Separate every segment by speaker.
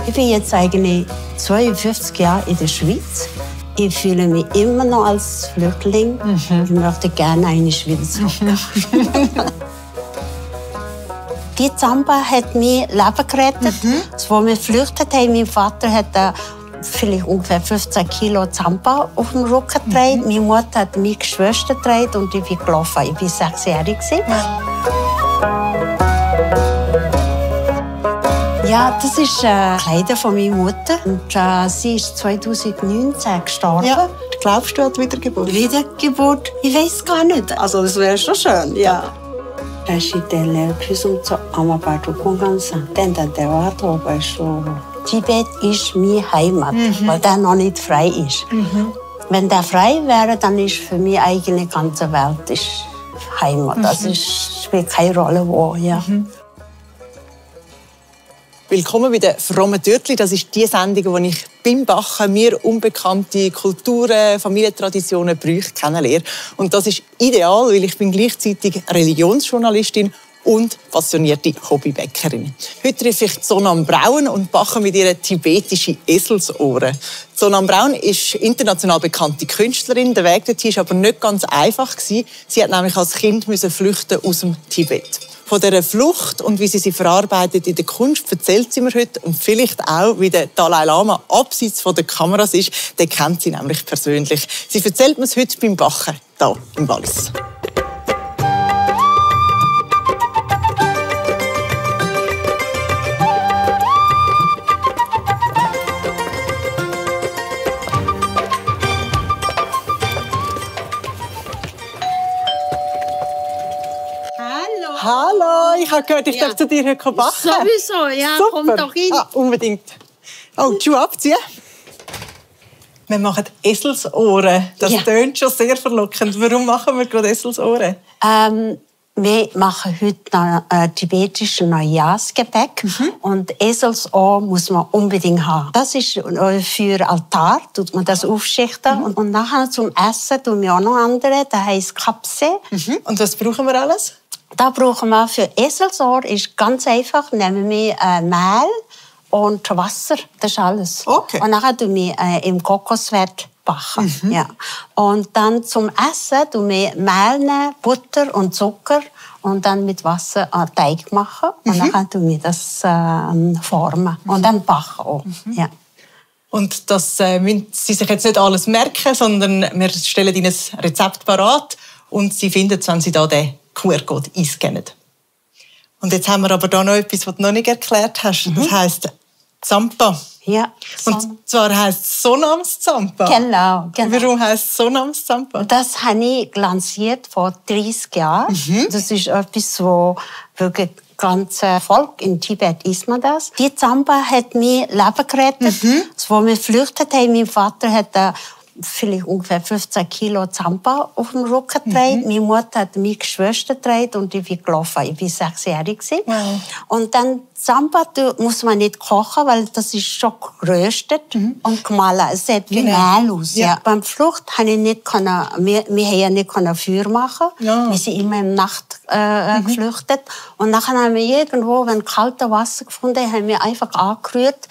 Speaker 1: Ich bin jetzt eigentlich 52 Jahre in der Schweiz. Ich fühle mich immer noch als Flüchtling. Ich möchte gerne eine Schweiz zurück. Die Zamba hat mir Leben gerettet. Als wir geflüchtet haben, mein Vater hat vielleicht ungefähr 15 Kilo Zamba auf dem Rücken getragen. Meine Mutter hat meine Geschwister getragen und ich bin gelaufen. Ich war 6-jährig. Ja, das ist Kleider von meiner Mutter. Und, sie ist 2019 gestorben.
Speaker 2: Ja. Glaubst du an die Wiedergeburt?
Speaker 1: Wiedergeburt? Ich weiß gar nicht.
Speaker 2: Also das wäre schon schön, ja.
Speaker 1: Tibet ist meine Heimat, weil der noch nicht frei ist. Wenn der frei wäre, dann ist für mich eigentlich die ganze Welt ist Heimat. Also es spielt keine Rolle, wo. Ja.
Speaker 2: Willkommen bei den frommen Türtli. Das ist die Sendung, wo ich beim Backen mir unbekannte Kulturen, Familientraditionen, Brüche kennenlerne. Und das ist ideal, weil ich bin gleichzeitig Religionsjournalistin und passionierte Hobbybäckerin. Heute treffe ich Sonam Braun und backe mit ihr tibetische Eselsohren. Sonam Braun ist international bekannte Künstlerin. Der Weg dorthin war aber nicht ganz einfach. Sie musste nämlich als Kind flüchten aus dem Tibet. Von dieser Flucht und wie sie verarbeitet in der Kunst erzählt sie mir heute. Und vielleicht auch, wie der Dalai Lama abseits der Kameras ist. Den kennt sie nämlich persönlich. Sie erzählt mir es heute beim Backen, hier im Wallis. Hallo, ich habe gehört, ich darf zu dir heute backen.
Speaker 1: Sowieso, ja,
Speaker 2: super.
Speaker 1: Komm doch rein.
Speaker 2: Unbedingt. Oh, die Schuhe abziehen. Wir machen Eselsohren. Das tönt schon sehr verlockend. Warum machen wir gerade Eselsohren?
Speaker 1: Wir machen heute noch tibetisches Neujahrsgebäck. Und Eselsohr muss man unbedingt haben. Das ist für Altar, tut man das aufschichten. Und nachher zum Essen tun wir auch noch andere. Das heisst Kapse.
Speaker 2: Und was brauchen wir alles?
Speaker 1: Da brauchen wir für Eselsohr, ist ganz einfach, nehmen wir Mehl und Wasser, das ist alles.
Speaker 2: Okay.
Speaker 1: Und dann tun wir im Kokosfett backen. Ja. Und dann zum Essen tun wir Mehl nehmen, Butter und Zucker und dann mit Wasser einen Teig machen. Und dann tun wir das formen und dann backen auch. Ja.
Speaker 2: Und das müssen Sie sich jetzt nicht alles merken, sondern wir stellen Ihnen ein Rezept parat und Sie finden es, wenn Sie da den QR-Code einscannen. Und jetzt haben wir aber da noch etwas, was du noch nicht erklärt hast. Das heisst Zampa.
Speaker 1: Ja.
Speaker 2: Und zwar heisst es Sonams Zampa.
Speaker 1: Genau.
Speaker 2: Warum heisst es Sonams Zampa?
Speaker 1: Das habe ich lanciert vor 30 Jahren. Das ist etwas, wo wirklich das ganze Volk in Tibet isst man das. Die Zamba hat mir Leben gerettet. Als wir geflüchtet haben, mein Vater hat vielleicht ungefähr 15 Kilo Zamba auf dem Rücken getragen. Meine Mutter hat meine Geschwister getragen und ich bin gelaufen. Ich war 6-jährig.
Speaker 2: Wow.
Speaker 1: Und dann Zamba muss man nicht kochen, weil das ist schon geröstet und gemahlen. Es sieht wie Mehl aus. Ja. Beim Flucht konnte ich nicht, wir haben ja nicht Feuer machen. Ja. Wir sind immer in der Nacht geflüchtet. Und dann haben wir irgendwo, wenn kaltes Wasser gefunden haben, haben wir einfach angerührt.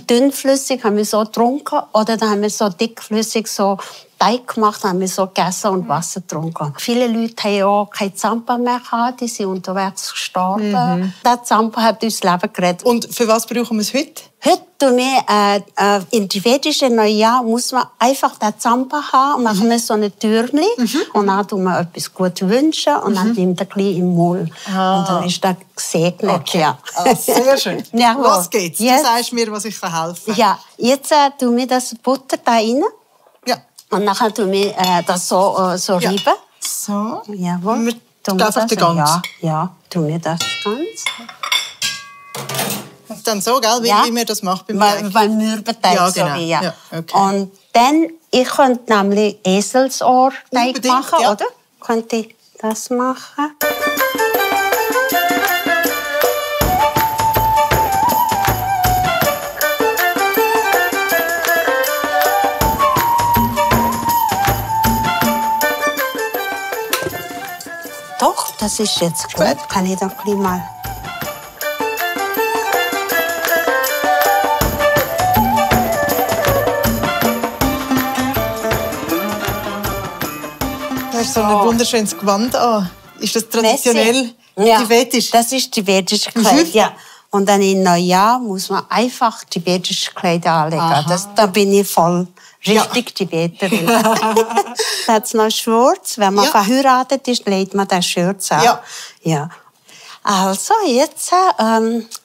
Speaker 1: Dünnflüssig haben wir so getrunken oder dann haben wir so dickflüssig so Teig gemacht, haben wir so gegessen und Wasser getrunken. Viele Leute haben auch keine Zampa mehr gehabt, die sind unterwegs gestorben. Der Zampa hat uns das Leben gerettet.
Speaker 2: Und für was brauchen wir es heute?
Speaker 1: Heute tun wir, im tibetischen Neujahr muss man einfach den Zampa haben, machen wir so eine Türmchen und dann tun wir etwas gut wünschen und dann nimmt er gleich im Mund. Und dann ist das gesegnet.
Speaker 2: Okay.
Speaker 1: Ja.
Speaker 2: Sehr schön.
Speaker 1: Ja,
Speaker 2: was geht's?
Speaker 1: Yes.
Speaker 2: Du sagst mir, was ich helfen kann.
Speaker 1: Ja, jetzt tun wir das Butter da rein.
Speaker 2: Ja.
Speaker 1: Und nachher tun wir das so reiben.
Speaker 2: So.
Speaker 1: Jawohl.
Speaker 2: Und einfach den ganz?
Speaker 1: Ja, tun wir das ganz.
Speaker 2: Und dann so, gell, wie man das macht beim Teig?
Speaker 1: Beim Mürbeteig.
Speaker 2: Ja, genau.
Speaker 1: So wie, ja.
Speaker 2: Ja, okay.
Speaker 1: Und dann, ich könnte nämlich Eselsohr-Teig machen,
Speaker 2: ja.
Speaker 1: oder? Könnte ich das machen? Doch, das ist jetzt gut. Kann ich doch gleich mal.
Speaker 2: hast so ein wunderschönes Gewand an. Ist das traditionell tibetisch?
Speaker 1: Das ist tibetisch Kleid, ja. Und dann im Neujahr muss man einfach tibetische Kleider anlegen. Da bin ich voll richtig Tibeterin. Dann hat es noch Schwurz. Wenn man verheiratet ist, legt man das Schurz an. Ja. Also jetzt,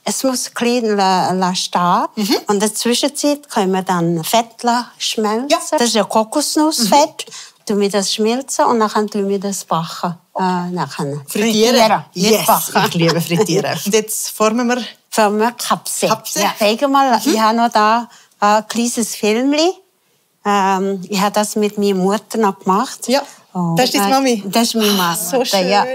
Speaker 1: es muss klein stehen. Und in der Zwischenzeit können wir dann Fett schmelzen. Ja. Das ist ja Kokosnussfett. Tun wir das schmelzen und dann tun wir das backen.
Speaker 2: Frittieren. Yes, ich liebe Frittieren. Und jetzt formen wir
Speaker 1: Kapsel. Ja, zeig mal, ich habe noch da ein kleines Filmchen. Ich habe das mit meiner Mutter noch gemacht. Ja.
Speaker 2: Das ist deine Mami?
Speaker 1: Das ist meine Mama.
Speaker 2: So schön. Ja.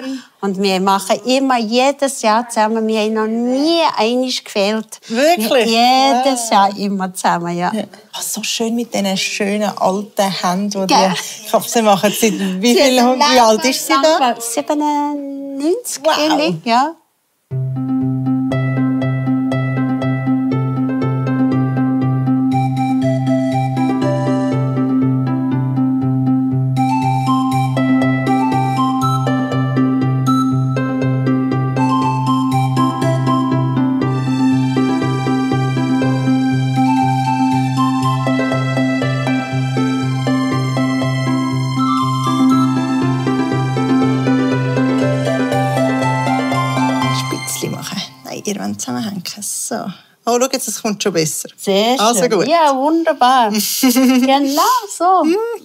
Speaker 1: Und wir machen immer jedes Jahr zusammen. Wir haben noch nie einmal gefehlt.
Speaker 2: Wirklich?
Speaker 1: Jedes Jahr immer zusammen, ja.
Speaker 2: Ach, so schön mit diesen schönen alten Händen, die die Kapsel machen. Wie alt ist sie da?
Speaker 1: 97,
Speaker 2: wow.
Speaker 1: Ja.
Speaker 2: Ihr wollt zusammenhängen. So. Oh, schau jetzt, es kommt schon besser.
Speaker 1: Sehr schön.
Speaker 2: Also gut.
Speaker 1: Ja, wunderbar. Genau so.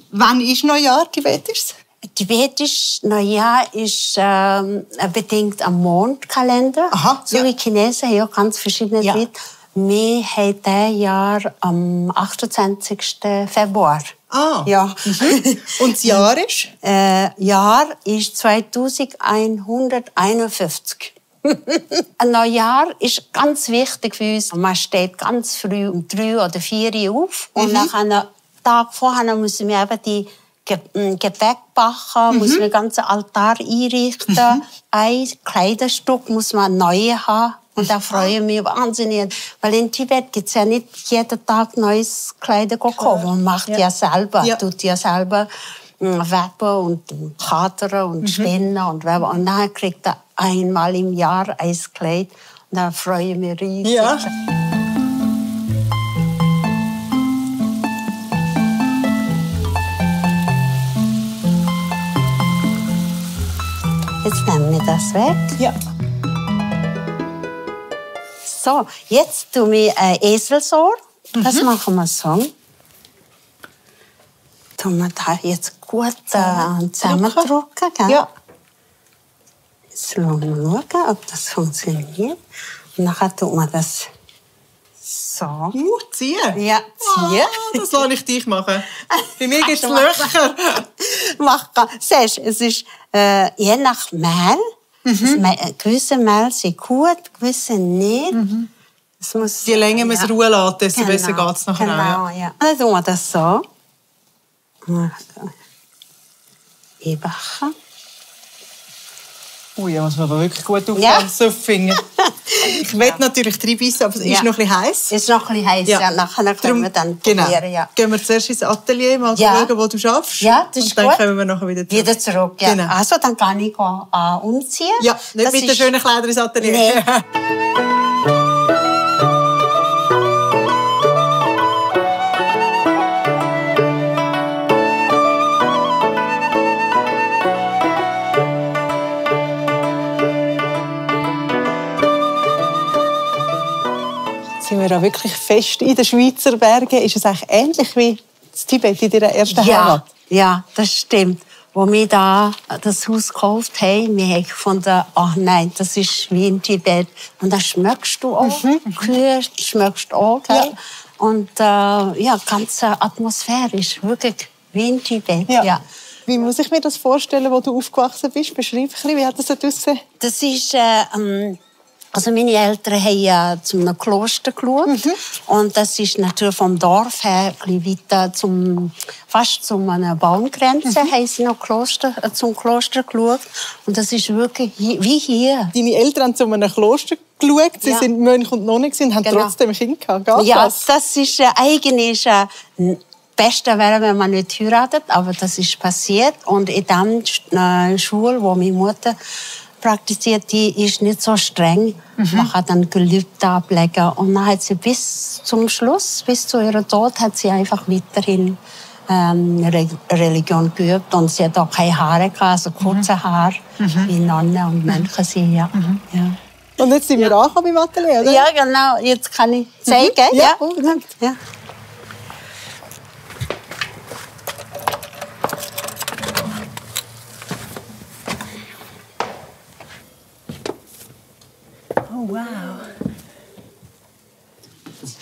Speaker 2: Wann ist Neujahr tibetisch?
Speaker 1: Tibetisch Neujahr ist bedingt am Mondkalender.
Speaker 2: Aha,
Speaker 1: so wie Chinesen haben ja ganz verschiedene Zeiten. Wir haben dieses Jahr am 28. Februar.
Speaker 2: Ah.
Speaker 1: Ja.
Speaker 2: Und das Jahr ist?
Speaker 1: Jahr ist 2151. Ein Neujahr ist ganz wichtig für uns. Man steht ganz früh um 3 oder 4 Uhr auf. Und nach einem Tag vorher müssen wir eben die Gebäck backen, müssen wir den ganzen Altar einrichten. Ein Kleiderstück muss man neu haben. Und da freue ich mich wahnsinnig. Weil in Tibet gibt es ja nicht jeden Tag neues Kleider kaufen. Man macht ja selber, tut ja selber weben und katern und spinnen und weben. Und dann kriegt er einmal im Jahr ein Kleid. Und da freue ich mich riesig.
Speaker 2: Ja.
Speaker 1: Jetzt nehmen wir das weg.
Speaker 2: Ja.
Speaker 1: So, jetzt tun wir Eselsohr. Das machen wir so. Tun wir da jetzt gut zusammendrücken.
Speaker 2: Ja.
Speaker 1: Jetzt schauen wir, ob das funktioniert. Und dann tut man das so.
Speaker 2: Ziehen?
Speaker 1: Ja, ziehen.
Speaker 2: Das lasse ich dich machen. Bei mir gibt es Löcher.
Speaker 1: Siehst du, es ist je nach Mehl. Gewisse Mehl sind gut, gewisse nicht. Es muss,
Speaker 2: Je länger man es ruhen lässt, desto besser geht es nachher auch.
Speaker 1: Ja. Dann tun wir das so. Einbacken.
Speaker 2: Ui, da muss man aber wirklich gut aufpassen auf die Finger. Ich will natürlich reinbeissen, aber es ist noch ein bisschen heiß.
Speaker 1: Es ist noch ein bisschen heiß, ja. Nachher können wir dann probieren. Ja.
Speaker 2: Gehen wir zuerst ins Atelier, mal schauen, wo du arbeitest.
Speaker 1: Ja, das ist
Speaker 2: und dann
Speaker 1: gut.
Speaker 2: kommen wir nachher wieder zurück.
Speaker 1: Ja.
Speaker 2: Genau.
Speaker 1: Also, dann kann ich umziehen.
Speaker 2: Ja, nicht das mit den schönen Kleidern ins Atelier.
Speaker 1: Nee.
Speaker 2: Sind wir da wirklich fest in den Schweizer Bergen? Ist es eigentlich ähnlich wie in Tibet in deiner ersten Heimat?
Speaker 1: Ja, das stimmt. Als wir da das Haus gekauft haben, wir haben gefunden, ach nein, das ist wie in Tibet. Und das schmeckst du auch. Kühe schmeckst du auch. Ja. Und ganz atmosphärisch, wirklich wie in Tibet. Ja.
Speaker 2: Wie muss ich mir das vorstellen, wo du aufgewachsen bist? Beschreib ein bisschen, wie hat das dort ausgesehen?
Speaker 1: Das ist... Also meine Eltern haben ja zu einem Kloster geschaut. Und das ist natürlich vom Dorf her ein bisschen weiter fast zu einer Baumgrenze haben sie noch zum Kloster geschaut. Und das ist wirklich wie hier.
Speaker 2: Deine Eltern haben zu einem Kloster geschaut. Sie sind Mönch und Nonne und haben trotzdem Kinder gehabt.
Speaker 1: Ja, das ist eigentlich Beste wäre, wenn man nicht heiratet, aber das ist passiert. Und in der Schule, wo meine Mutter praktiziert, die ist nicht so streng. Man kann dann Gelübde ablegen. Und dann hat sie bis zum Schluss, bis zu ihrem Tod, hat sie einfach weiterhin Religion geübt. Und sie hat auch keine Haare gehabt, also kurze Haare, wie Nonnen und Mönche sind. Ja.
Speaker 2: Und jetzt sind wir angekommen beim Atelier, oder?
Speaker 1: Ja, genau. Jetzt kann ich zeigen.
Speaker 2: Ja.
Speaker 1: Ja.
Speaker 2: Oh, wow.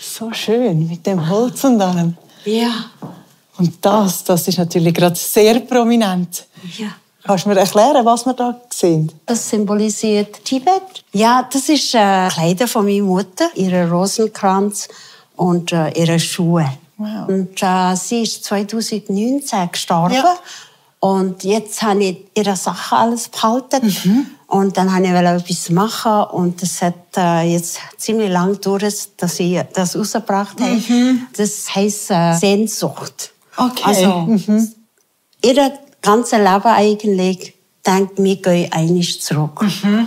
Speaker 2: So schön, mit dem Holz und allem.
Speaker 1: Ja.
Speaker 2: Und das ist natürlich gerade sehr prominent.
Speaker 1: Ja.
Speaker 2: Kannst du mir erklären, was wir da sehen?
Speaker 1: Das symbolisiert Tibet. Ja, das ist Kleider von meiner Mutter, ihre Rosenkranz und ihre Schuhe.
Speaker 2: Wow.
Speaker 1: Und sie ist 2019 gestorben. Ja. Und jetzt habe ich ihre Sachen alles behalten. Und dann wollte ich etwas machen. Und das hat jetzt ziemlich lange gedauert, dass ich das rausgebracht habe. Das heisst Sehnsucht.
Speaker 2: Okay.
Speaker 1: Also, ihr ganzes Leben eigentlich denkt, wir gehen einmal zurück.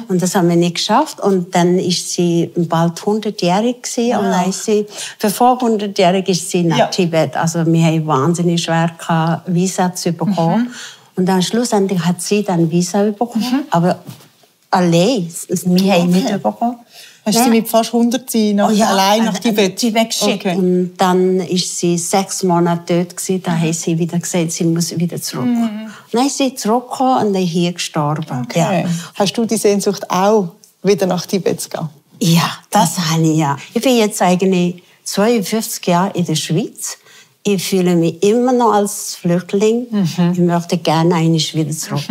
Speaker 1: Und das haben wir nicht geschafft. Und dann ist sie bald 100-jährig gewesen. Und dann ist sie, bevor 100-jährig ist sie nach Tibet. Also wir haben wahnsinnig schwer gehabt, Visa zu bekommen. Und dann schlussendlich hat sie dann Visa bekommen. Aber allein, wir haben nicht bekommen.
Speaker 2: Hast du sie mit fast 100 allein nach Tibet
Speaker 1: geschickt? Okay. Und dann war sie 6 Monate dort gewesen. Da haben sie wieder gesagt, sie muss wieder zurück. Dann ist sie zurückgekommen und dann hier gestorben.
Speaker 2: Okay. Ja. Hast du die Sehnsucht auch, wieder nach Tibet zu gehen?
Speaker 1: Ja, das habe ich ja. Ich bin jetzt eigentlich 52 Jahre in der Schweiz. Ich fühle mich immer noch als Flüchtling. Ich möchte gerne einmal wieder zurück.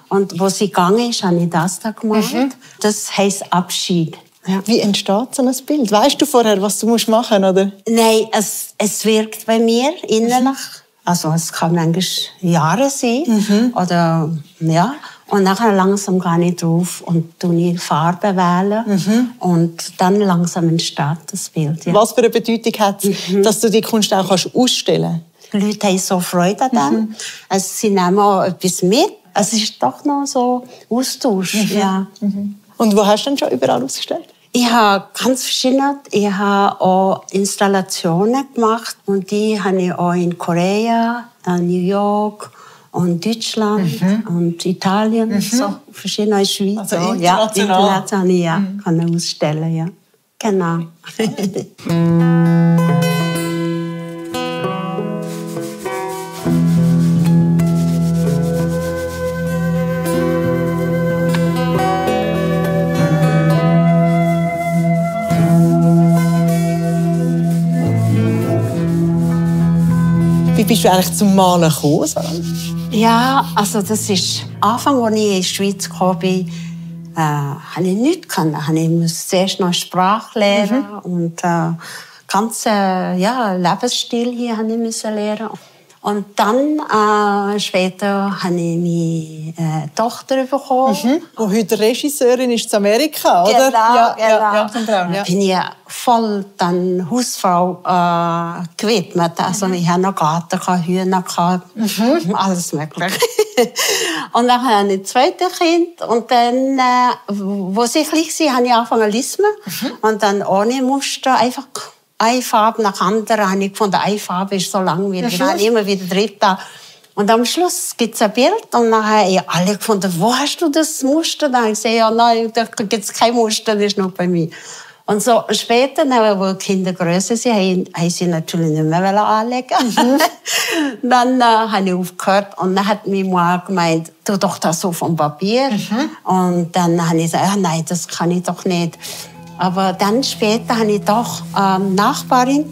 Speaker 1: Und wo sie gegangen ist, habe ich das da gemacht. Das heisst Abschied.
Speaker 2: Ja. Wie entsteht so ein Bild? Weißt du vorher, was du machen musst, oder?
Speaker 1: Nein, es wirkt bei mir innerlich. Also es kann manchmal Jahre sein. Oder, ja. Und nachher langsam gehe ich drauf und tue die Farbe wählen. Und dann langsam entsteht das Bild. Ja.
Speaker 2: Was für eine Bedeutung hat es, dass du die Kunst auch ausstellen kannst?
Speaker 1: Die Leute haben so Freude daran. Also sie nehmen auch etwas mit. Es ist doch noch so Austausch. Ja.
Speaker 2: Und wo hast du denn schon überall ausgestellt?
Speaker 1: Ich habe ganz verschiedene. Ich habe auch Installationen gemacht. Und die habe ich auch in Korea, New York und Deutschland und Italien. So verschiedene in Schweiz.
Speaker 2: Also international?
Speaker 1: Ja, international kann ich ausstellen. Ja. Genau.
Speaker 2: Wie bist du eigentlich zum Malen gekommen?
Speaker 1: Ja, also das ist Anfang, als ich in die Schweiz gekommen bin, habe ich nichts können. Ich musste zuerst noch Sprache lernen und ganzen Lebensstil hier musste ich lernen. Und dann später habe ich meine Tochter bekommen.
Speaker 2: Die heute Regisseurin ist in Amerika, oder?
Speaker 1: Genau.
Speaker 2: Ja.
Speaker 1: Bin ich voll dann Hausfrau gewidmet. Also ich hatte noch Garten, Hühner, alles Mögliche. Und dann habe ich ein zweites Kind. Und dann, wo sie klein war, habe ich angefangen zu lesen. Und dann ohne Muster einfach eine Farbe nach anderen habe ich gefunden, eine Farbe ist so langweilig. Dann habe ich immer wieder drin da. Und am Schluss gibt es ein Bild und dann haben alle gefunden, wo hast du das Muster? Dann habe ich gesagt, ja, nein, da gibt es kein Muster, das ist noch bei mir. Und so später, wo die Kinder grösser sind, haben sie natürlich nicht mehr anlegen. Dann habe ich aufgehört und dann hat meine Mutter gemeint, tu doch das so vom Papier. Und dann habe ich gesagt, ja, nein, das kann ich doch nicht. Aber dann später habe ich doch eine Nachbarin,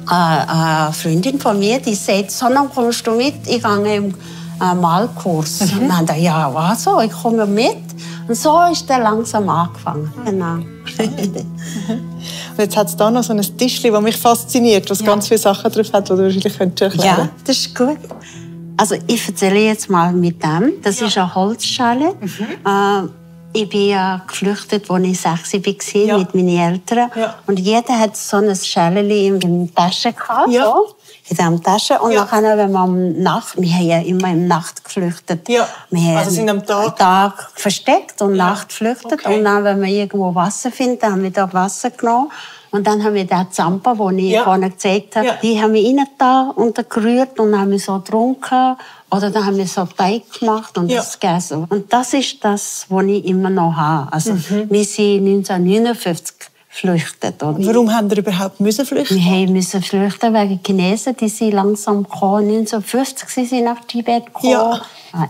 Speaker 1: eine Freundin von mir, die sagt, Sonne, kommst du mit? Ich gehe im Malkurs. Und dann habe ich, ja, was so, ich komme mit. Und so ist der langsam angefangen. Genau.
Speaker 2: Und jetzt hat es da noch so ein Tischchen, das mich fasziniert, das ganz viele Sachen drauf hat, die du wahrscheinlich erklären könntest.
Speaker 1: Ja, das ist gut. Also ich erzähle jetzt mal mit dem. Das ist eine Holzschale. Ich bin ja geflüchtet, als ich 6 war, mit meinen Eltern.
Speaker 2: Ja.
Speaker 1: Und jeder hat so ein Schälchen in der Tasche gehabt,
Speaker 2: Ja.
Speaker 1: so, in der Tasche. Und
Speaker 2: Ja.
Speaker 1: nachher, wenn man wir haben ja immer in der Nacht geflüchtet.
Speaker 2: Ja.
Speaker 1: Wir
Speaker 2: Also sind am Tag?
Speaker 1: Tag versteckt und Nacht geflüchtet.
Speaker 2: Okay.
Speaker 1: Und dann, wenn wir irgendwo Wasser finden, dann haben wir da Wasser genommen. Und dann haben wir den Zampa, den ich vorhin gezeigt habe, die haben wir reingetan und gerührt und dann haben wir so getrunken. Oder dann haben wir so Teig gemacht und das gegessen. Und das ist das, was ich immer noch habe. Also, wir sind 1959 geflüchtet. Oder?
Speaker 2: Warum haben wir überhaupt flüchten?
Speaker 1: Wir mussten flüchten wegen Chinesen, die sind langsam gekommen. 1950 sind sie nach Tibet gekommen.
Speaker 2: Ja.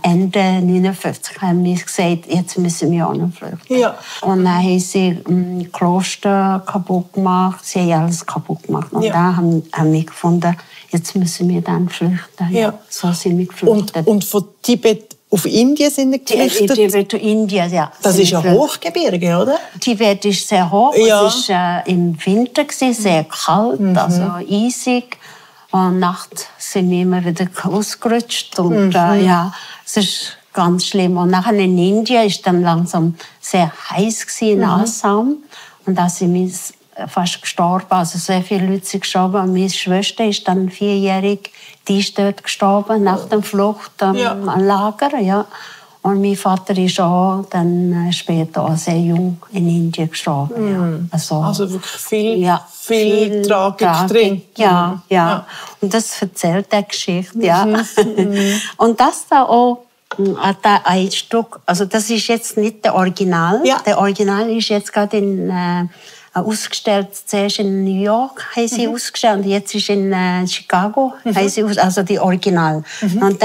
Speaker 1: Ende 1959 haben wir gesagt, jetzt müssen wir auch noch flüchten.
Speaker 2: Ja.
Speaker 1: Und dann haben sie Kloster kaputt gemacht. Sie haben alles kaputt gemacht. Und dann haben wir gefunden, jetzt müssen wir dann flüchten.
Speaker 2: Ja.
Speaker 1: So sind wir geflüchtet.
Speaker 2: Und von Tibet auf Indien sind wir geflüchtet?
Speaker 1: Tibet zu Indien, ja.
Speaker 2: Das ist ja Hochgebirge, oder?
Speaker 1: Tibet ist sehr hoch.
Speaker 2: Ja.
Speaker 1: Es war im Winter, sehr kalt, also eisig. Und nachts sind wir immer wieder ausgerutscht. Und es ist ganz schlimm. Und nachher in Indien war es dann langsam sehr heiß in Assam. Und da sind wir fast gestorben. Also sehr viele Leute sind gestorben. Und meine Schwester ist dann 4-jährig, die ist dort gestorben nach der Flucht am Lager. Ja. Und mein Vater ist auch dann später auch sehr jung in Indien gestorben. Ja.
Speaker 2: Also wirklich viel Tragik drin.
Speaker 1: Ja. Und das erzählt die Geschichte. Ja. Und das da auch ein Stück, also das ist jetzt nicht der Original.
Speaker 2: Ja.
Speaker 1: Der Original ist jetzt gerade ausgestellt, zuerst in New York haben sie ausgestellt und jetzt ist in Chicago, haben sie also die Original. Und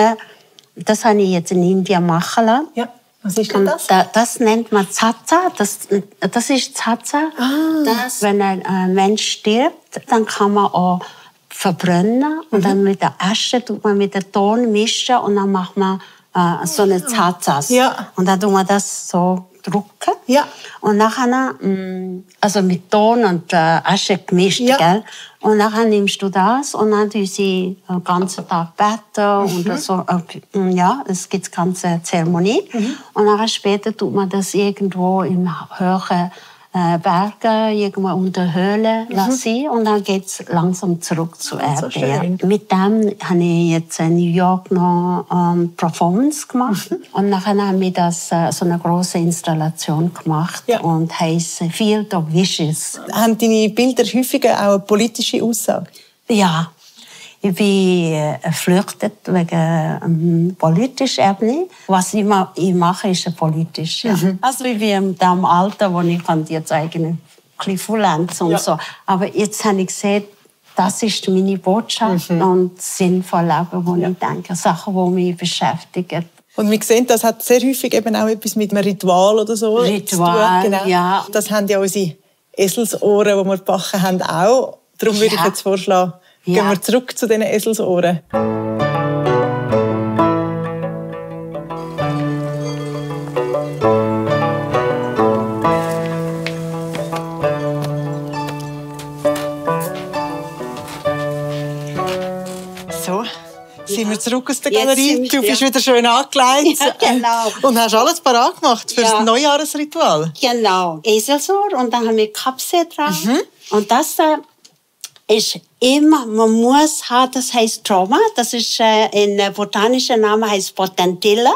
Speaker 1: das habe ich jetzt in Indien machen lassen.
Speaker 2: Ja. Was ist denn das?
Speaker 1: Das nennt man Zaza. Das ist Zaza. Wenn ein Mensch stirbt, dann kann man auch verbrennen und dann mit der Asche tut man mit dem Ton mischen und dann macht man so eine Zazas.
Speaker 2: Ja.
Speaker 1: Und dann tut man das so drucken.
Speaker 2: Ja.
Speaker 1: Und nachher, also mit Ton und Asche gemischt, gell? Und nachher nimmst du das und dann tust sie den ganzen Tag beten und so. Es gibt eine ganze Zeremonie. Und nachher später tut man das irgendwo im höheren Bergen, irgendwo unter Höhle lassen und dann geht es langsam zurück zur Erde.
Speaker 2: So
Speaker 1: mit dem habe ich jetzt in New York noch Performance gemacht und nachher haben wir das so eine große Installation gemacht und heisst Field of Wishes.
Speaker 2: Haben deine Bilder häufiger auch eine politische Aussage?
Speaker 1: Ja. Ich bin geflüchtet wegen politischer Ebene. Was ich mache, ist politisch. Ja. Also ich bin in dem Alter, wo ich jetzt eigentlich ein bisschen vollends und so. Aber jetzt habe ich gesehen, das ist meine Botschaft und sinnvoll Leben, wo ich denke, Sachen, die mich beschäftigen.
Speaker 2: Und wir sehen, das hat sehr häufig eben auch etwas mit einem Ritual oder so
Speaker 1: Ritual,
Speaker 2: zu tun. Genau. Ja. Das haben ja unsere Eselsohren, die wir gebacken haben, auch. Darum würde ich jetzt vorschlagen, gehen wir zurück zu diesen Eselsohren. So, sind wir zurück aus der Galerie. Du bist wieder schön angelegt.
Speaker 1: Ja, genau.
Speaker 2: Und hast alles parat gemacht für das Neujahresritual.
Speaker 1: Genau, Eselsohr und dann haben wir Kapsel dran. Und das ist immer, man muss haben, das heißt Trauma, das ist ein botanischer Name, heißt Potentilla.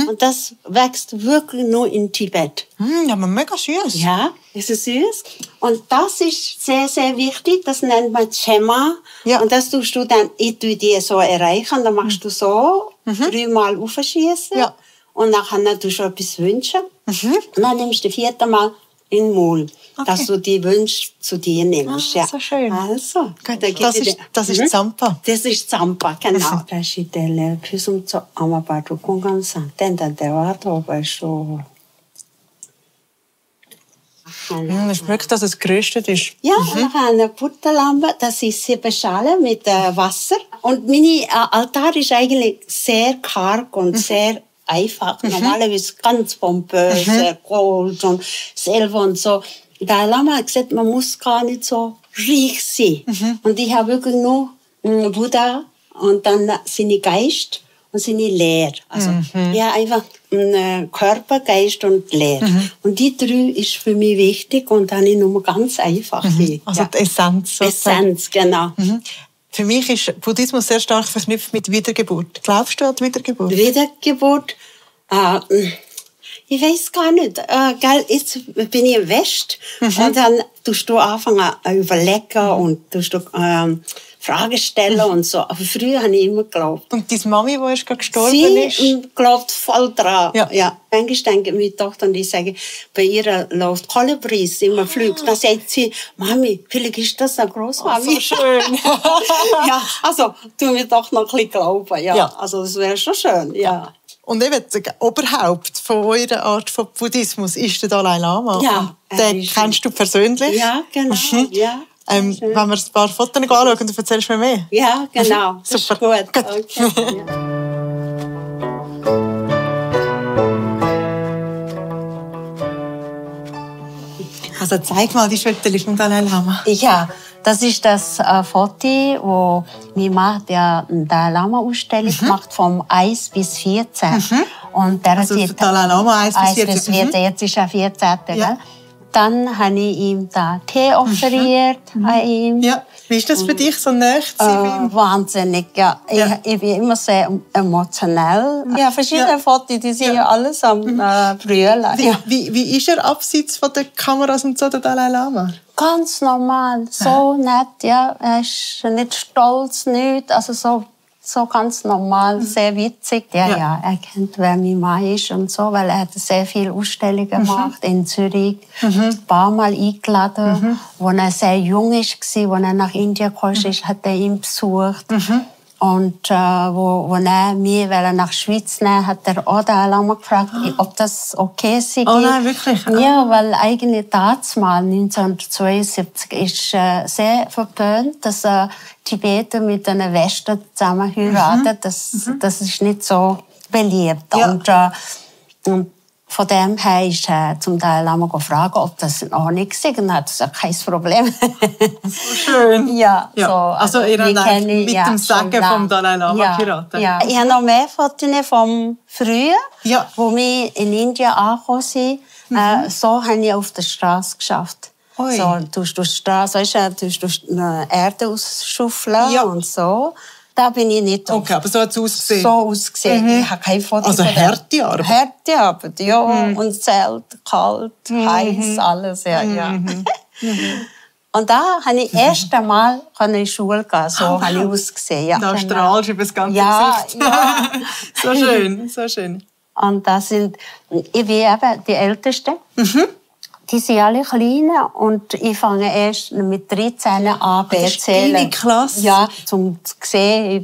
Speaker 1: Und das wächst wirklich nur in Tibet.
Speaker 2: Ja, aber mega süß.
Speaker 1: Ja, ist es süß. Und das ist sehr, sehr wichtig, das nennt man Chema.
Speaker 2: Ja.
Speaker 1: Und das tust du dann, ich tue dir so erreichen, dann machst du so, 3-mal aufschießen.
Speaker 2: Ja.
Speaker 1: Und dann tust du etwas wünschen. Und dann nimmst du 4. Mal in den Mund, dass du die Wünsche zu dir nimmst.
Speaker 2: Ah, so schön.
Speaker 1: Also,
Speaker 2: das ist Zampa.
Speaker 1: Das ist Zampa, genau. Președintele, Pisumțo, am apărut cu un santenda de oată, so.
Speaker 2: Man schmeckt, dass es geröstet ist.
Speaker 1: Ja, und dann eine Butterlampe, das ist 7 Schalen mit Wasser. Und mein Altar ist eigentlich sehr karg und sehr einfach. Normalerweise ganz pompös, Gold und Silber und so. Der Lama hat gesagt, man muss gar nicht so reich sein. Und ich habe wirklich nur Buddha und dann seine Geist und seine Lehre. Also, ich habe einfach Körper, Geist und Lehre. Und die 3 ist für mich wichtig und dann habe ich nur ganz einfach.
Speaker 2: Also die Essenz.
Speaker 1: Essenz, genau.
Speaker 2: Für mich ist Buddhismus sehr stark verknüpft mit Wiedergeburt. Glaubst du an die Wiedergeburt?
Speaker 1: Wiedergeburt, ich weiß gar nicht. Jetzt bin ich im West und dann tust du anfangen zu überlegen und tust du Fragen stellen und so. Aber früher habe ich immer geglaubt.
Speaker 2: Und deine Mami, die ist gerade gestorben ist?
Speaker 1: Sie glaubt voll dran.
Speaker 2: Ja.
Speaker 1: Manchmal denke meine Tochter und ich sage, bei ihr läuft Kolibris immer fliegt. Dann sagt sie, Mami, vielleicht ist das eine Großmami.
Speaker 2: Oh, so schön.
Speaker 1: Ja, also tu mir doch noch ein bisschen glauben. Ja. Also das wäre schon schön. Ja.
Speaker 2: Und eben, das Oberhaupt von eurer Art von Buddhismus ist der Dalai Lama.
Speaker 1: Ja,
Speaker 2: den kennst du persönlich?
Speaker 1: Ja, genau. Ja.
Speaker 2: Wenn wir ein paar Fotos anschauen, dann erzählst du mir mehr.
Speaker 1: Ja, genau. Das
Speaker 2: Super.
Speaker 1: Ist gut. Okay.
Speaker 2: Also zeig mal die Fotos vom Dalai Lama.
Speaker 1: Ja, das ist das Foto, wo wir machen der Dalai Lama Ausstellung gemacht vom 1 bis 14. Und der
Speaker 2: also Dalai Lama 1 bis 14.
Speaker 1: Jetzt ist er 14. Ja. Dann habe ich ihm da Tee offeriert an ihm.
Speaker 2: Ja. Wie ist das für dich, so nahe zu sein?
Speaker 1: Wahnsinnig, ja. Ich bin immer sehr emotionell. Ja, verschiedene Fotos, die sind ja alles am Brüllen.
Speaker 2: Wie ist er abseits von den Kameras und so, der Dalai Lama?
Speaker 1: Ganz normal, so nett, ja. Er ist nicht stolz, nicht, also so ganz normal, sehr witzig. Ja, er kennt, wer mein Mann ist und so, weil er hat sehr viele Ausstellungen gemacht in Zürich. Ein paar Mal eingeladen. Als er sehr jung war, als er nach Indien kam, hat er ihn besucht. Und wo er mich nach der Schweiz nehmen hat er auch Dalai Lama gefragt, ob das okay sei.
Speaker 2: Oh nein, wirklich?
Speaker 1: Ja, weil eigentlich damals, 1972, ist sehr verpönt, dass Tibeter mit einer Westen zusammen heiraten. Das ist nicht so beliebt. Ja. Und von dem her ist zum Dalai Lama gefragt, ob das in Ordnung ist. Und er hat gesagt, kein Problem.
Speaker 2: So schön.
Speaker 1: Ja,
Speaker 2: ja.
Speaker 1: So,
Speaker 2: also ihr habt mit dem Sagen vom Dalai Lama geheiratet.
Speaker 1: Ja. Ich habe noch mehr Fotos vom Frühjahr, wo wir in Indien angekommen sind. So habe ich auf der Straße geschafft. Ui. So, tust du die Straße, tust du Erde ausschuffeln und so. Da bin ich nicht
Speaker 2: okay, aber so hat es ausgesehen?
Speaker 1: So ausgesehen. Ich habe keine Fotos.
Speaker 2: Also harte Arbeit?
Speaker 1: Harte Arbeit, ja. Und Zelt, kalt, heiß, alles, ja. Und da habe ich erst einmal in die Schule gehen. So habe ich ausgesehen. Ja,
Speaker 2: da strahlst du über das ganze Gesicht.
Speaker 1: Ja.
Speaker 2: So schön, so schön.
Speaker 1: Und das sind, ich bin eben die Älteste. Die sind alle klein und ich fange erst mit 13 an zu zählen.
Speaker 2: Das ist klasse.
Speaker 1: Ja, um zu sehen, ich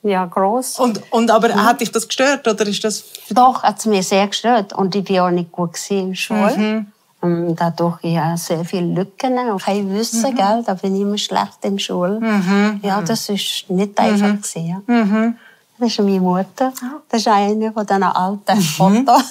Speaker 1: bin gross.
Speaker 2: Und aber hat dich das gestört, oder ist das...
Speaker 1: Doch, hat es mich sehr gestört. Und ich war auch nicht gut in der Schule. Und dadurch hatte ich sehr viele Lücken und kein Wissen, gell? Da bin ich immer schlecht in der Schule. Ja, das war nicht einfach. Das ist meine Mutter. Das ist eine von diesen alten Fotos.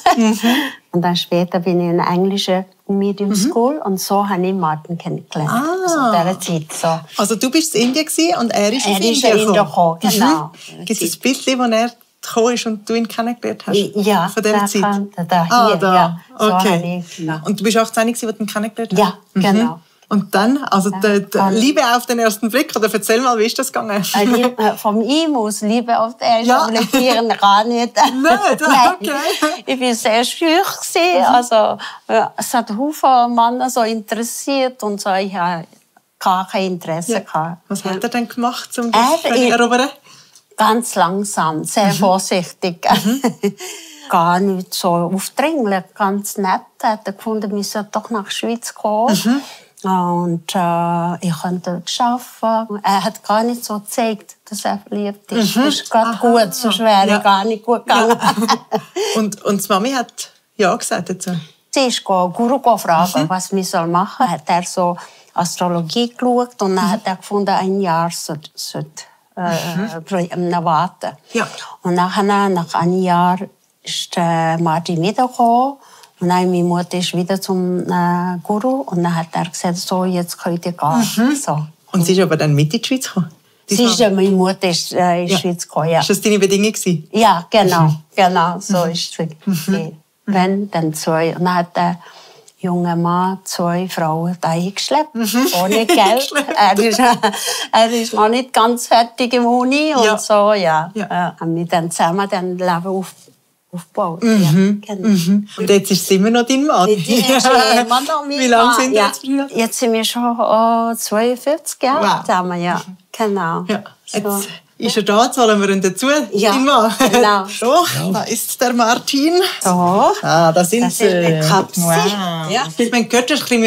Speaker 1: Und dann später bin ich in einer englischen Medium School und so habe ich Martin kennengelernt. Also in dieser Zeit. So.
Speaker 2: Also du bist in Indien und er ist in Indien
Speaker 1: gekommen. Genau.
Speaker 2: Gibt es ein bisschen, wo er gekommen ist und du ihn kennengelernt hast?
Speaker 1: Ja,
Speaker 2: von dieser Zeit?
Speaker 1: Hier.
Speaker 2: Da.
Speaker 1: Ja. So
Speaker 2: okay. Und du bist 18, als du ihn kennengelernt hast?
Speaker 1: Ja, genau.
Speaker 2: Und dann, also die Liebe auf den ersten Blick, oder erzähl mal, wie ist das gegangen?
Speaker 1: Von ihm aus Liebe auf den ersten Blick, gar nicht.
Speaker 2: Nicht? Okay.
Speaker 1: Ich war sehr schüch. Also, es hat viele Männer so interessiert und so. Ich hatte gar kein Interesse.
Speaker 2: Ja. Was hat er denn gemacht, um dich zu erobern?
Speaker 1: Ganz langsam, sehr vorsichtig. Gar nicht so aufdringlich, ganz nett. Er hat gefunden, wir sollten doch nach der Schweiz kommen. Und ich konnte arbeiten. Er hat gar nicht so gezeigt, dass er verliebt ist. Das ist gerade gut, sonst wäre ich gar nicht gut gegangen.
Speaker 2: Und die Mami hat ja gesagt dazu?
Speaker 1: Sie ist Guru fragen, was wir machen sollen. Hat er so Astrologie geschaut und dann hat er gefunden, ein Jahr sollte warten.
Speaker 2: Ja.
Speaker 1: Und nachher, nach einem Jahr ist Martin wiedergekommen. Und dann meine Mutter ist wieder zum Guru und dann hat er gesagt, so, jetzt könnt ihr gehen. So.
Speaker 2: Und sie ist aber dann mit in die Schweiz gekommen?
Speaker 1: Meine Mutter ist in der Schweiz gekommen, ja.
Speaker 2: Ist das deine Bedingung gewesen?
Speaker 1: Ja, genau, so ist es. Wenn, dann 2. Und dann hat der junge Mann 2 Frauen eingeschleppt, ohne Geld. Er ist noch nicht ganz fertig im Uni und so, ja. Haben wir dann zusammen dann Leben aufgebaut. Ja, genau.
Speaker 2: Und jetzt ist es immer noch dein Mann?
Speaker 1: Die ist immer noch mein Mann.
Speaker 2: Wie lange sind wir jetzt?
Speaker 1: Jetzt sind wir schon 42 Jahre zusammen, ja. Genau.
Speaker 2: Ja. Jetzt ist er da, zahlen wir ihn dazu, dein Mann.
Speaker 1: Genau.
Speaker 2: So, da ist der Martin.
Speaker 1: So.
Speaker 2: Ah, da sind sie.
Speaker 1: Das ist eine Kapsel.
Speaker 2: Wow. Ja. Ich meine, gehört, du hast ein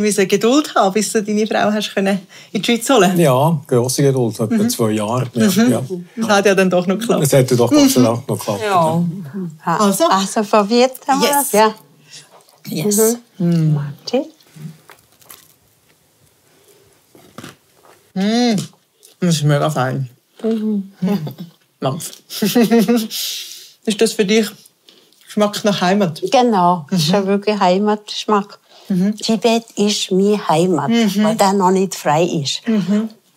Speaker 2: bisschen Geduld haben, bis du deine Frau hast in die Schweiz holen konntest.
Speaker 3: Ja, grosse Geduld, etwa 2 Jahre. Ja.
Speaker 2: Das hat ja dann doch noch geklappt.
Speaker 3: Das hat ja doch Gott sei Dank noch geklappt.
Speaker 1: Ja. Also probiert haben wir das, ja.
Speaker 2: Yes.
Speaker 1: Martin.
Speaker 2: Das ist mega fein. Mampf. Ist das für dich Geschmack nach Heimat?
Speaker 1: Genau, das ist ja wirklich Heimatgeschmack. Tibet ist meine Heimat, weil der noch nicht frei ist.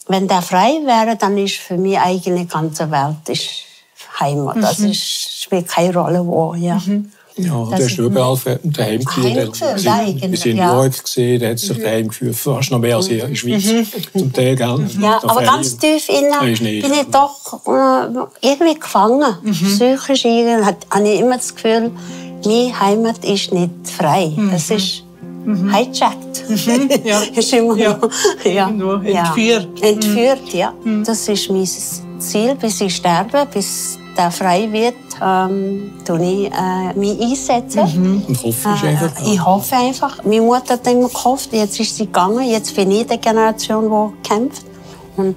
Speaker 1: Wenn der frei wäre, dann ist für mich eigentlich die ganze Welt ist Heimat. Das spielt keine Rolle, wo. Ja.
Speaker 3: Ja, du hast überall daheim gefühlt. Wir sind in York gesehen, der hat sich daheim gefühlt, fast noch mehr als hier in der Schweiz. Zum Teil, gell?
Speaker 1: Ja, aber ganz tief innen bin ich doch irgendwie gefangen. Psychisch habe ich immer das Gefühl, meine Heimat ist nicht frei. Es ist hijacked. Ist immer noch,
Speaker 2: entführt.
Speaker 1: Entführt, ja. Das ist mein Ziel, bis ich sterbe, bis der frei wird, tue ich mich einsetzen.
Speaker 3: Und hoffst einfach.
Speaker 1: Ich hoffe einfach. Meine Mutter hat immer gehofft, jetzt ist sie gegangen, jetzt bin ich die Generation, die kämpft. Und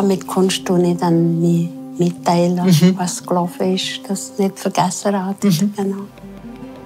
Speaker 1: mit Kunst tue ich dann mich mitteilen, was gelaufen ist, dass ich nicht vergessen habe. Genau.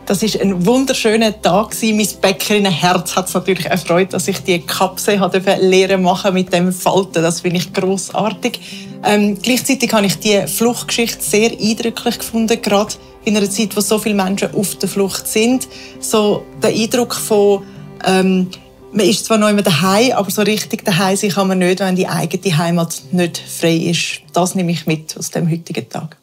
Speaker 2: Das war ein wunderschöner Tag. Mein Bäckerinnenherz hat es natürlich erfreut, dass ich die Kapsel lernen machen mit dem Falten. Das finde ich grossartig. Gleichzeitig habe ich die Fluchtgeschichte sehr eindrücklich gefunden, gerade in einer Zeit, wo so viele Menschen auf der Flucht sind. So der Eindruck von, man ist zwar noch immer daheim, aber so richtig daheim sein kann man nicht, wenn die eigene Heimat nicht frei ist. Das nehme ich mit aus dem heutigen Tag.